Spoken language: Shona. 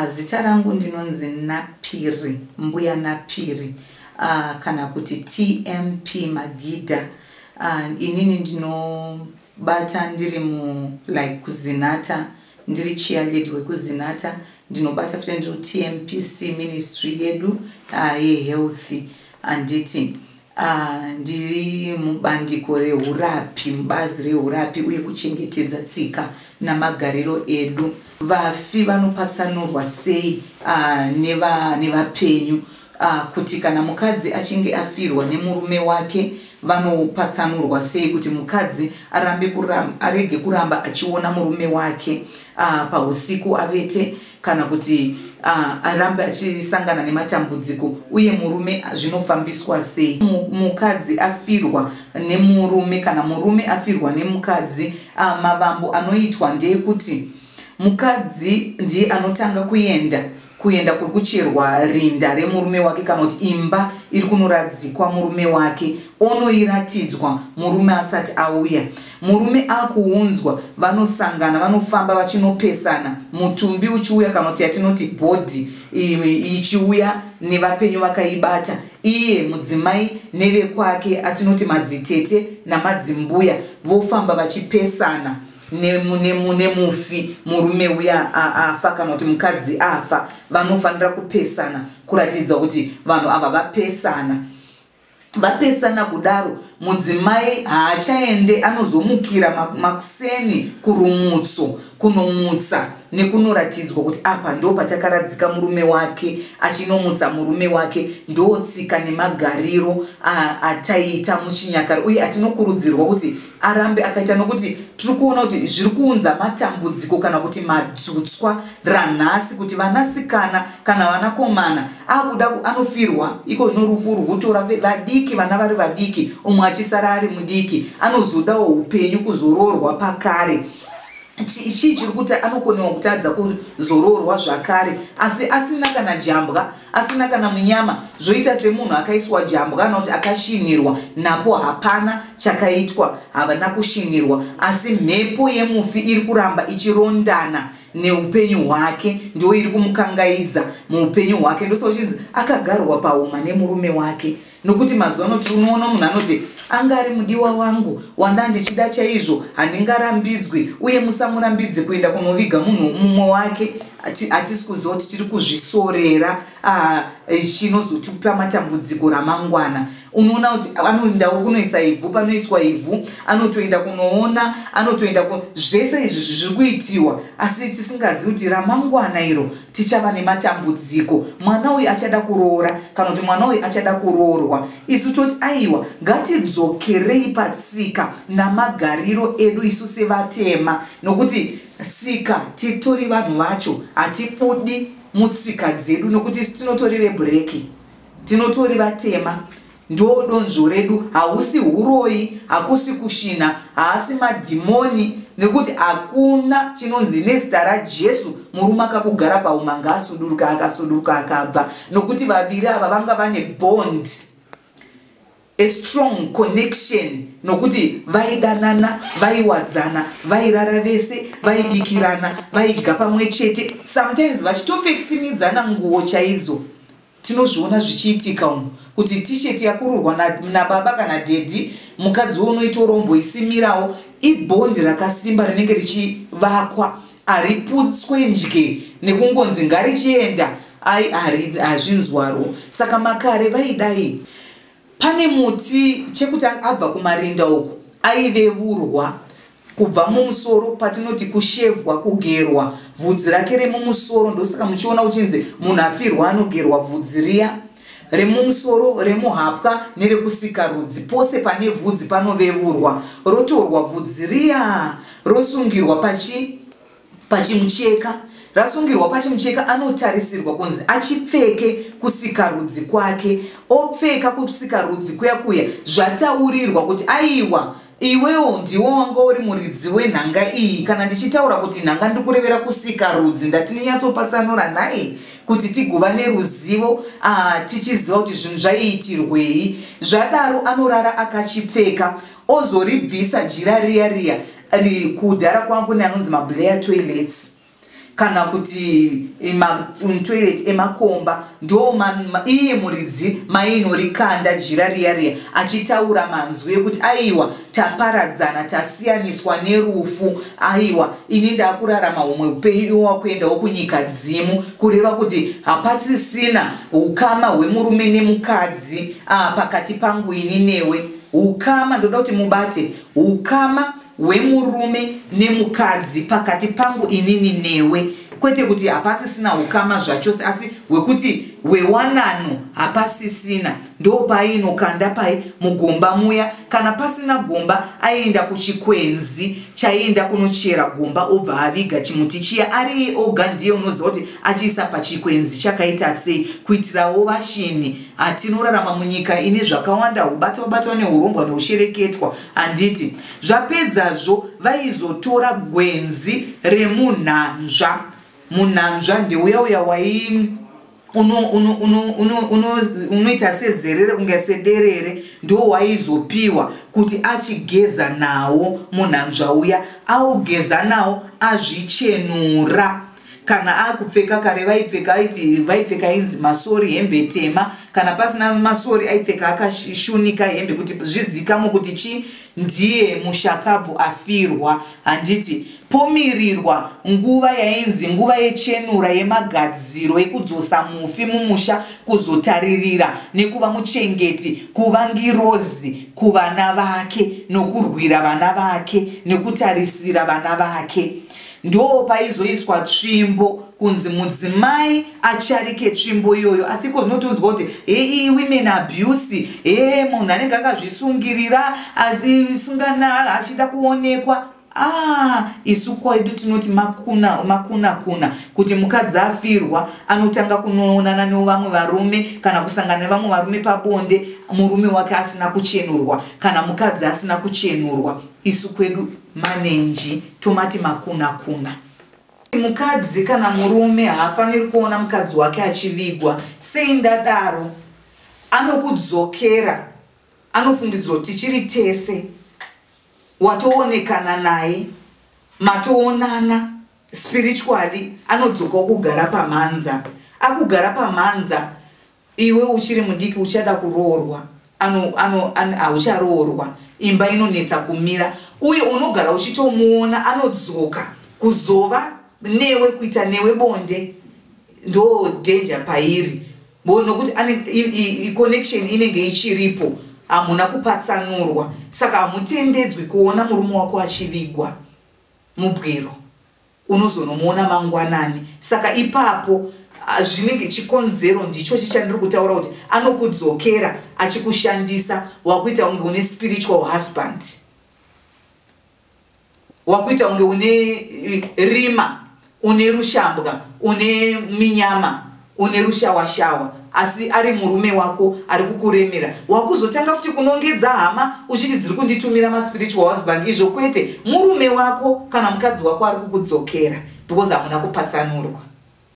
Zita rangu ndinonzi Napiri, Mbuya Napiri, kana kuti TMP Magida. Inini ndinobata ndiri mu like kuZinata, ndiri chair lady wekuZinata. Ndinobata futi ndiri TMPC ministry yedu yehealth, handiti? Ndiri mubandiko reurapi, mubazi reurapi uye kuchengetedza tsika namagariro edu. Vafi vanopatsanurwa sei nevapenyu? Kuti kana mukadzi achinge afirwa nemurume wake, vanopatsanurwa sei kuti mukadzi arambe arege kuramba achiona murume wake pausiku avete, kana kuti arambe achisangana nematambudziko, uye murume zvinofambiswa sei? Mukadzi afirwa nemurume kana murume afirwa nemukadzi, mavambo anoitwa ndeyekuti mukadzi ndiye anotanga kuenda kuri kucherwa rinda remurume wake, kana kuti imba iri kunoradzikwa murume wake, onoiratidzwa murume asati auya. Murume akuunzwa, vanosangana, vanofamba vachinopesana mutumbi uchiuya, kana kuti yatinoti body ichiuya nevapenyu vakaibata. Iye mudzimai nevekwake, atinoti madzitete namadzimbuya, vofamba vachipesana nemufi, murume uya afa kana kuti mukadzi afa. Vanofanira kupesana kuratidza kuti vanhu ava vapesana. Vapesana kudaro, mudzimai haachaende, anozomukira makuseni kurumutso, kunomutsa nekunoratidzwa kuti apa ndo patakaradzika murume wake, achinomutsa murume wake. Ndo tsika nemagariro ataiita muchinyakare uye atinokurudzirwa kuti arambe akaita, nokuti tiri kuona kuti zviri kuunza matambudziko kana kuti madzutswa ranhasi, kuti vanasikana kana vanakomana akuda anofirwa iko norufu rwutora vadiki, vana vari vadiki, umwe achisara ari mudiki, anozodawo upenyu kuzoroorwa pakare. Chii chiri kuti anokonewa kutadza kuzoroorwa zvakare, asi asina kana jambwa, asina kana munyama? Zvoita semunhu akaiswa jambwa kana kuti akashinirwa napo. Hapana chakaitwa, havana kushinirwa, asi mhepo yemufi iri kuramba ichirondana neupenyu hwake, ndo iri kumukangaidza muupenyu hwake. Ndosaka uchinzi akagarwa pauma nemurume wake, nokuti mazuva ano tinoona munhu anoti, "Anga ari mudiwa wangu wanda ndichida chaizvo, handingarambidzwi, uye musamurambidze kuenda kunoviga munhu mumwe wake." Hatisi kuziva kuti tiri kuzvisorera chinozotipa matambudziko ramangwana. Unoona kuti anoendawo kunoisa ivhu, panoiswa ivhu anotoenda kunoona, anotoenda zvese izvi zviri kuitiwa, asi tisingazivi kuti ramangwana iro tichava nematambudziko. Mwana uyu achada kuroora kana kuti mwana uyu achada kuroorwa. Isu toti aiwa, ngatidzokerei patsika namagariro edu isu sevatema, nokuti tsika titori vanhu vacho, hatibudi mutsika dzedu, nokuti isu tinotori veblack, tinotori vatema, ndo donzvo redu. Hausi uroyi, hakusi kushina, haasi madhimoni, nekuti hakuna chinonzi nezita raJesu murume akakugara pauma ngaasuduruka, akasuduruka akabva, nokuti vaviri ava vanga vane bond, a strong connection, nokuti vaidanana, vaiwadzana, vairara vese, vaibikirana, vaidya pamwe chete, sometimes vachitopfeksimidzana nguo chaidzo. Tinozviona zvichiitika umu kuti T-shirt yakururwa nababa kana daddy, mukadzi unoitoromboisimirawo. Ibond rakasimba rinenge richivakwa, hariputswe ndye nekungonzi ngarichienda. Ai, hazvinzwaro. Saka makare vaidai pane muti chekuti abva kumarinda uku, aivevurwa kubva mumusoro, patinoti kushevhwa, kugerwa vhudzi rake remumusoro. Ndosaka muchiona uchinzi munhu afirwa anogerwa vhudzi riya remumusoro, remuhapwa nerekusikarudzi. Pose pane vhudzi panovevurwa, rotorwa vhudzi riya, rosungirwa pachimucheka. Rasungirwa pachimucheka, anotarisirwa kunzi achipfeke kusikarudzi kwake, opfeka kusikarudzi kuya kuya. Zvataurirwa kuti aiwa, iwewo ndiwo wanga uri muridzi wenhanga iyi. Kana ndichitaura kuti nhanga, ndiri kurevera kusikarudzi. Ndati ndinyatsopatsanura nhai kuti tigova neruzivo, tichiziva kuti zvinhu zvaiitirwei. Zvadaro anorara akachipfeka, ozoribvisa jira riya riya. Kudhara kwangu neanonzi mablair toilets. Kana kuti matoilet emakomba, ndo iye muridzi mainorikanda jira riya riya, achitaura manzwi ekuti, "Aiwa, taparadzana, tasiyaniswa nerufu. Aiwa, ini ndakurarama humwe upenyu, iwe wakuendawo kunyika dzimu." Kureva kuti hapasisina ukama hwemurume nemukadzi pakati pangu ini newe. Ukama, ndoda kuti mubate, ukama hwemurume nemukadzi pakati pangu inini newe, kwete kuti hapasisina ukama zvachose, asi hwekuti hwewanano hapasisina. Ndo paainokanda pai? Mugomba muya. Kana pasina gomba, aienda kuchikwenzi chaienda kunochera gomba, obva aviga chimuti chiya ari oga. Ndiye unoziva kuti achiisa pachikwenzi chakaita sei, kuitirawo vashini. Hatinorarama munyika ine zvakawanda, ubatwa batwa neurombwa neushereketwa, handiti? Zvapedzazvo, vaizotora gwenzi remunhanzva. Munhanzva ndeuya uya wai unoita sezerere, kunge sederere. Ndo waizopiwa kuti achigeza nawo munhanzva uya, augeza nawo, azvichenura. Kana akupfeka, kare vaipfeka, aiti vaipfeka inzi masori, hembe tema. Kana pasina masori, aipfeka akashunika hembe kuti zvizikamwe kuti chi ndiye mushakabvu afirwa, handiti? Pomirirwa nguva yainzi nguva yechenura, yemagadziro ekudzosa mufi mumusha, kuzotaririra nekuva muchengeti, kuva ngirozi kuvana vake, nokurwira vana vake, nekutarisira vana vake. Ndo paizoiswa tsvimbo, kunzi mudzimai acharike tsvimbo iyoyo. Asi iko zvinotonzwa kuti hei, women abuse, he, munhu anenge akazvisungirira asi sungana achida kuonekwa. Ah, isu kwedu tinoti makuna makuna kuna, kuti mukadzi afirwa anotanga kunoonana nevamwe varume kana kusangana nevamwe varume pabonde, murume wake asina kuchenurwa kana mukadzi asina kuchenurwa. Isu kwedu manenji, tomati makuna kuna. Mukadzi kana murume haafaniri kuona mukadzi wake achivigwa. Sei ndadaro? Anokudzokera, anofungidzwa kuti tichiri tese, watoonekana naye, matoonana spiritually. Anodzokawo kugara pamhanza. Akugara pamhanza, iwe uchiri mudiki, uchada kuroorwa, haucharoorwa, imba inonetsa kumira, uye unogara uchitomuona. Anodzoka kuzova newe, kuita newe bonde. Ndo danger pairi, nokuti connection inenge ichiripo, hamuna kupatsanurwa. Saka hamutendedzwi kuona murume wako achivigwa mubwiro, unozonomuona mangwanani. Saka ipapo zvinenge chikonzero ndicho chichandiri kutaura kuti anokudzokera achikushandisa, wakuita kunge une spiritual husband, wakuita kunge une rima, une rushambwa, une minyama, une rushawashawa, asi ari murume wako ari kukuremera. Wakuzotanga futi kunongedza hama uchiti dziri kunditumira maspiritual husband. Izvo kwete, murume wako kana mukadzi wako ari kukudzokera because hamuna kupatsanurwa.